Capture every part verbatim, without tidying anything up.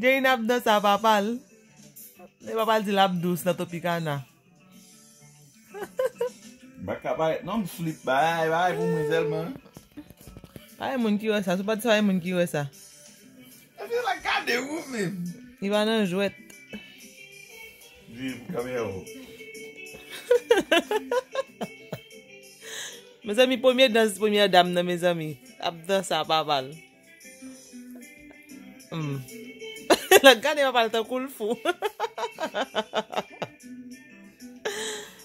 Jane ap danse a papa l. E papa l di l ap dous nan Tropicana. M pa ka parèt non, m flip bagay, bagay pou mwen sèlman. Pa gen moun ki wè sa, sou pati sa pa gen moun ki wè sa. Epi la gade ou menm. Li pa nan jwèt. Jwe pou kamera w. Mezanmi, premye dans premyè dam nan, mezanmi. Ap danse a papa l. Hmm. L ap gade papa l tankou l fou.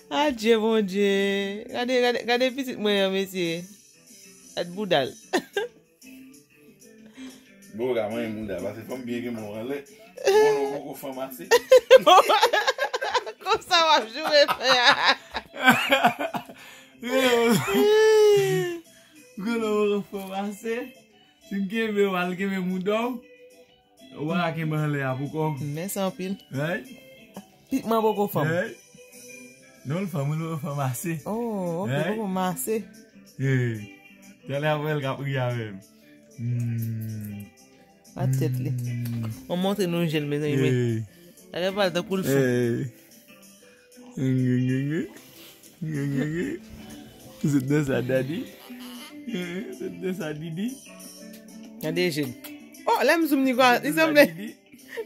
Adye Bondye. Gade, gade, gade pitit mwen an, mesye. Gad bouda l. Bon, ka mwen mouda, paske fanm byen gen mwen anlè. Bon, nou poko fanm ase. Konsa w ap joure fè a. Kono poko fanm ase. Si m kenbe w, al kenbe mouda w. Ou pa ka kenbe anlè a poko. Mèsi anpil. Right? Pit mwen poko fanm. Hey. Non, l fanm, l fanm ase. Oh, ok, hey. Poko m ase. Hey. Talè apre l k ap ri avè m. Hmm. Pa tèt li. Hmm. Mwen montre nou je l, mezanmi, men. Hey. Talè pral tankou l fou. Hey. Nge, nge, nge. Nge, nge, nge. Se de sa, daddy. Se de sa, didi. Gade je l. Oh, lè m zoom ni kwa, li sanble.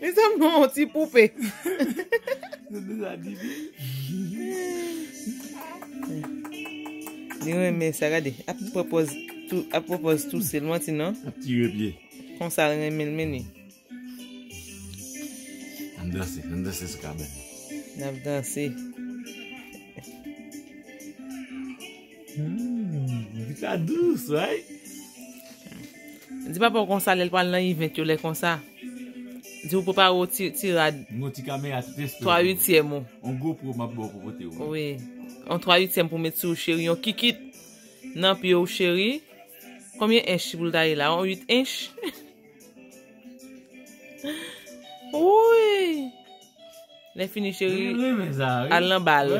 Li sanble yon ti poupe. Li renmen sa, gade. Ap pran pòz tou, ap pran pòz touse l, manti non. Ap tire pye. Konsa l renmen l, men li. Ann danse, ann danse sou kabann. N ap danse. Hmm, vi ta dous, right? Di papa w konsa, lè l pral nan event yo, lè konsa. Di w prepare w ti, ti rad. M gon ti kamera tout espè. Twa uityèm ou. On GoPro m ap ba w pou pote w. Wi. On twa uityèm pou met sou w, cheri. On kikit nan pye w, cheri. Konbyen ench pou l ta ye la? On uit ench? Wi! Lè fini, cheri, al nan bal.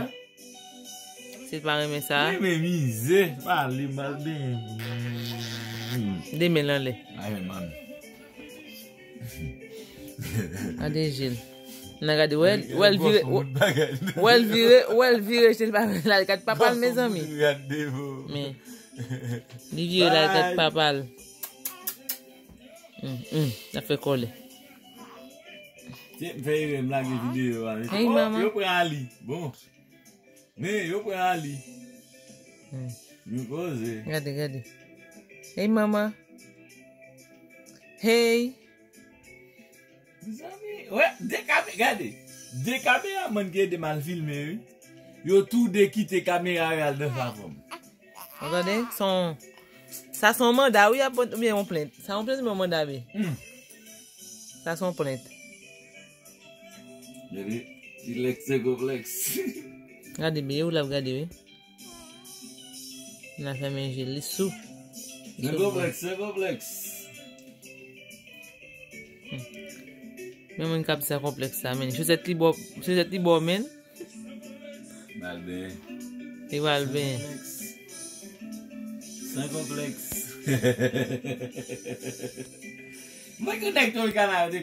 Si l pa renmen sa. Renmen mizè, pale mal benyen. Demen l anlè. Ay, man. Gade je l. N a gade, wè l, wè l vire, wè l vire, wè l vire, je l pa vle la, gad papa l, mezanmi. Men, li vire la, gad papa l. Hmm, hmm, l ap fè kòlè. M fè erè, m lage videyo a. Hey, manman. Yo pran Ali. Bon. Men, yo pran Ali. Hmm. Nou poze. Gade, gade. Hey, manman. Hey. Mezanmi, wè, de kame-, gade. De kameramann ki ede m al filme, wi. Yo tou de kite kamera yo al danse avè m. Ou tande? Se yon, sa se yon manda, wi, y ap pote, oubyen yon plent. Sa yon plent oubyen yon manda, be? Hmm. Sa se yon plent. Gade, ti lèks, se konplèks. Gade, be, ou l ap gade, wi. N a fèmen je l, li sou. Li sou. Se konplèks, se konplèks. Hmm. Men moun k ap di sa konplèks sa, men. Chosèt li bò, chosèt li bò, men. Pral benyen. Li pral benyen. San konplèks. San konplèks. Mwen konekte yon kanal de